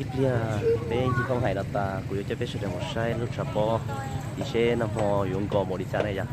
Ib pliag peb ncig Thoob Hais no tas kuv yuav coj peb sawv daws mus saib lub tshav pob, ib seb nag hmo yuav nkos mus li cas na yom.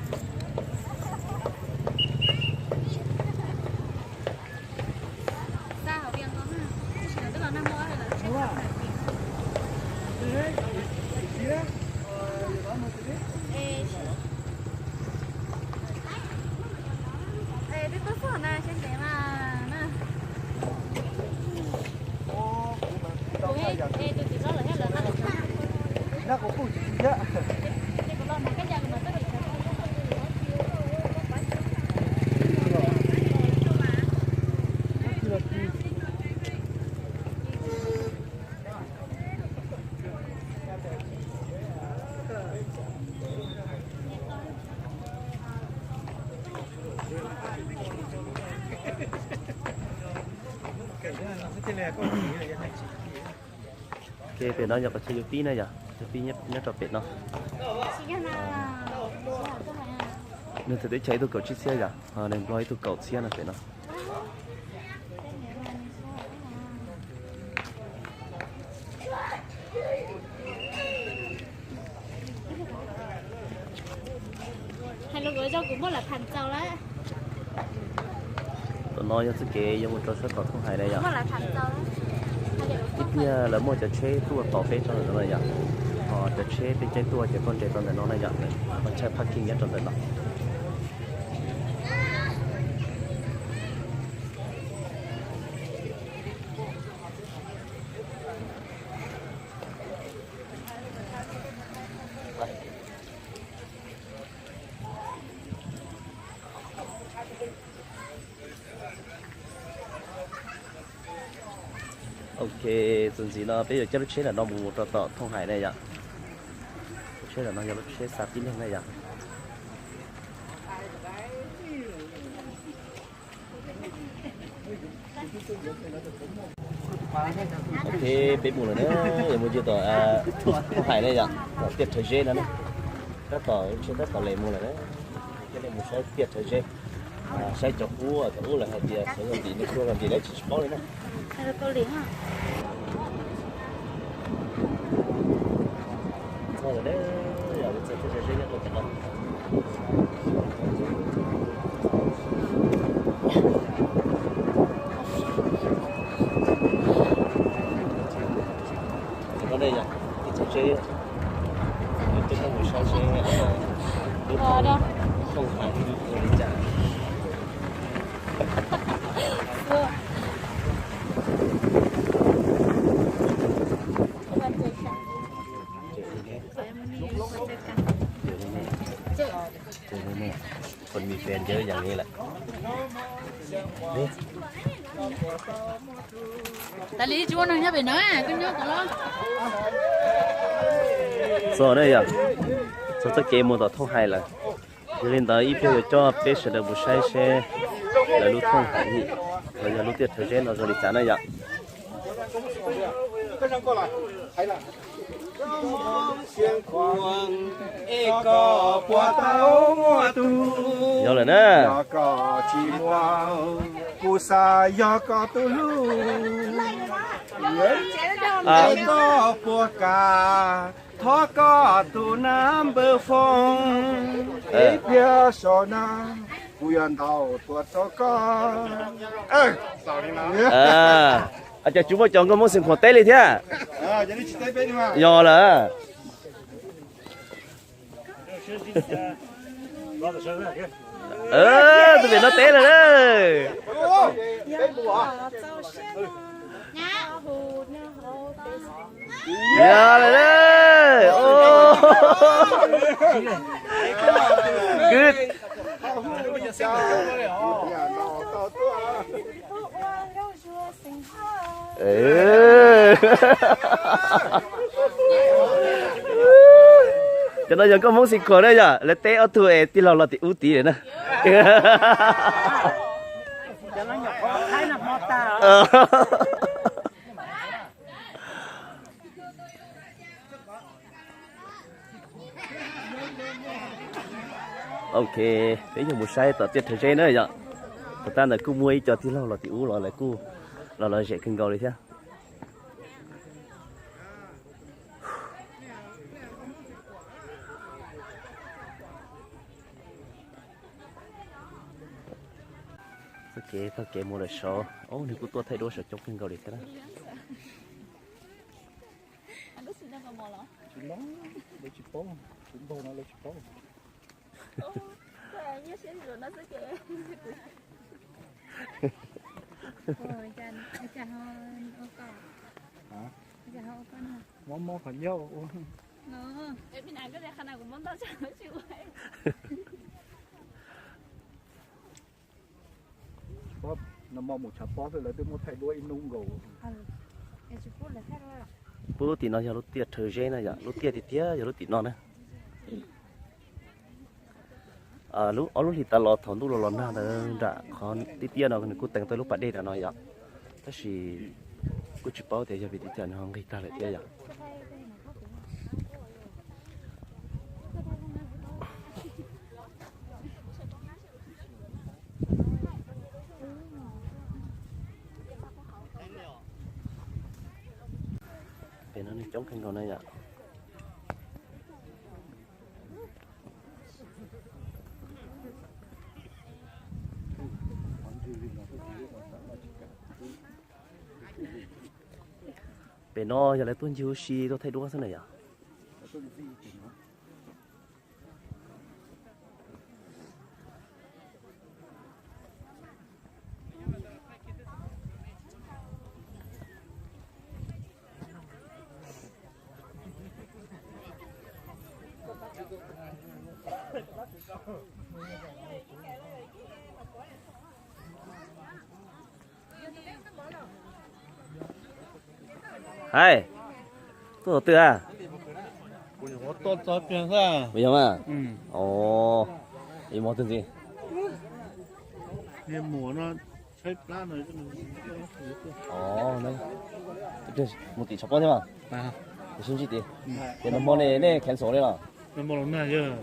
Ok, pem no yog qhov chaw yuav pib na yom, yuav pib nyob rau pem no. Nws thaum teb chaws ib tug kaum tsib txhiab yom, nws Nplog ib tug kaum txhiab no pem no. Hais lus kuv, kuv muaj lam pham txaus lawm. Tom no yog txoj kev yuav mus rau sab tom Thoob Hais na yom. Ib pliag lawv muaj cov tsheb tuaj tos peb rau ntawm no na yom. Ho cov tsheb peb ceeb tuaj ces koj nres rau ntawm no na yom. Qhov chaw parking nyob rau ntawm no. Ok, txuas ntxiv no peb yuav coj lub tsheb ntawm no mus rau tom Thoob Hais na yom. Lub tsheb ntawm no yog lub tsheb xa tib neeg na yom. Ok, peb mus lawm na, yuav mus ncig tom Thoob Hais na yom, tom Tiaj Rhawv Zeb no na. Tab tom lub tsheb tab tom les mus lawm na, coj nej mus saib Tiaj Rhawv Zeb, saib cov qub, cov qub lawv hais tias sawv zog ntim, nej tuaj zog ntim lawv tsis paub li na. Txog lawm na, yog txog Tiaj Rhawv Zeb nyob rau tom no. Tom no ne yog Tiaj Rhawv Zeb, coj nej mus saib seb lub Thoob Hais ua li cas.คนมีแฟนเยอะอย่างนี้แหละ Tas li tsis muaj neeg nyob pem na, koj nyob tom los. Txog na yom, txog txoj kev mus tom Thoob Hais lawm. Yog li ntawd ib pliag yuav coj peb sawv daws mus saib seb lawv lub Thoob Hais los yog lub Tiaj Rhawv Zeb no zoo li cas na yom. Yog lawm na. Kuv xav yog koj tus hlub, koj puas kam thov koj tus nab npawb foos, ib pliag saum no kuv yuav ntaus tuaj rau koj. Cas tsis muaj cov nkauj Hmoob Xeev Khuam teb li thiab? Yog lawm. Tus pem no teb lawm na. Yog lawm na. Good. Cov no yog nkauj Hmoob Xeev Khuam na yom, lawv teb ob tug es tij laug los tim ub tid lawm na. Ok, peb yuav mus saib tom Tiaj Rhawv Zeb na yom. Puas tas ntawd kuj muaj ib co tij laug los tim ub los lawv kuj los lom zem kawg nkaus li thiab. Ces taug kev mus lawm saud, nws kuj tuaj thaij duab saud coob kawg nkaus li thiab na. Tsis paub, lawv tsis paub, kuv npog no lawv tsis paub. Mob mob qhov ncauj. Nag hmo mus tshav pob xwb lawv twb muab thaij duab ib hnub nkaus. Pub lub tim no yog lub tiaj rhawv zeb na yom, lub tiaj tiag tiag yog lub tim no na. Lub, ob lub hlis tas los thaum ntuj los los nag ntawd nram qhov tiaj tiaj no nws kuj teev tau lub pas dej nram no yom, tab sis kuj tsis paub tias yog vim li cas nws ho nqig tag lawm thiab yom. Pem no nws coob kawg nkaus na yom. Pem no yog lawv tuaj ncig ua si tuaj thaij duab xwb na yom. Hais, tuaj thaum twg a? Ua yog mas. Os, ib hmos twg ntxiv? Mus tim tshav pob thiab mas. Sib ntsib tid. Ces nag hmo ne nej cancel li los?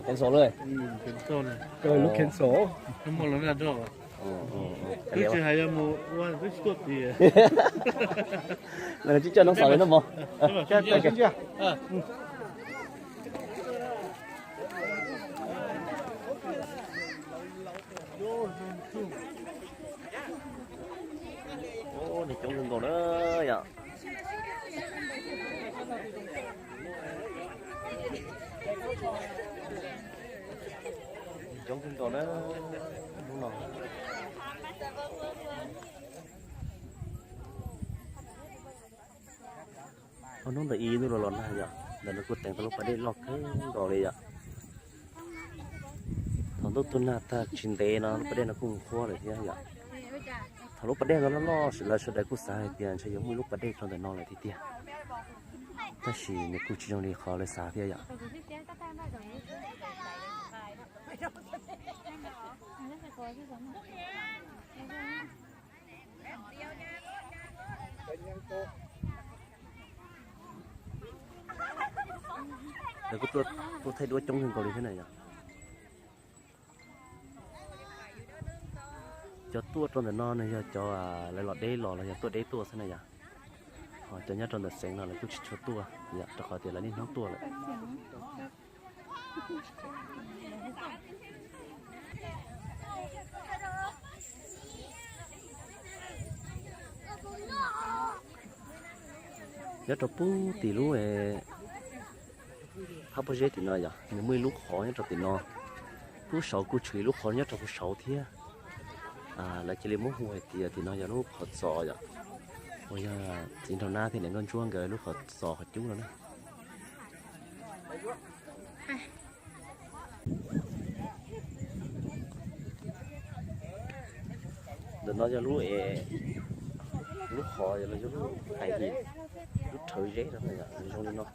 Cancel li. Lub cancel. Tsis coj nov xav li nag hmo. Nws coob kawg nkaus na yom. Coob kawg nkaus na hnub no. Hnub ntawm ib ntuj los los nag yom, ntawm no kuj teev tau lub pas dej loj kawg nkaus li yom. Thaum ntuj tu nag tag tsis ntev no lub pas dej no kuj qhuav lawm thiab yom. Thaum lub pas dej no loj loj lawv sawv daws kuj xav hais tias ntshe yuav muaj ib lub pas dej rau ntawm no lawm tiag tiag, tab sis nws kuj tsis zoo li qhov lawv xav thiab yom. Lawv kuj tuaj thaij duab coob kawg nkaus li thiab na yom. Cov tuaj rau ntawm no nws yog cov lawv los deb los los yog tuaj deb tuaj xwb na yom. Ho cov nyob rau ntawm xeev no lawv kuj tsis tshua tuaj yom, rau qhov tias lawv niaj hnub tuaj lawm. Nyob rau pub tim lub hab pob zeb tim no yom, nws muaj ib lub qhov nyob rau tim no. Lub saud kuj tshuav ib lub qhov nyob rau hauv saud thiab. Lawv cia li muab hu hais tias tim no yog lub qhov txos yom, uas yog txiv nraug nab thiab niam nkauj ntsuab nkawd lub qhov txos qhov cub no na. Ntawm no yog lub, lub qhov los yog lub hais him, lub rhawv zeb no, zoo li no.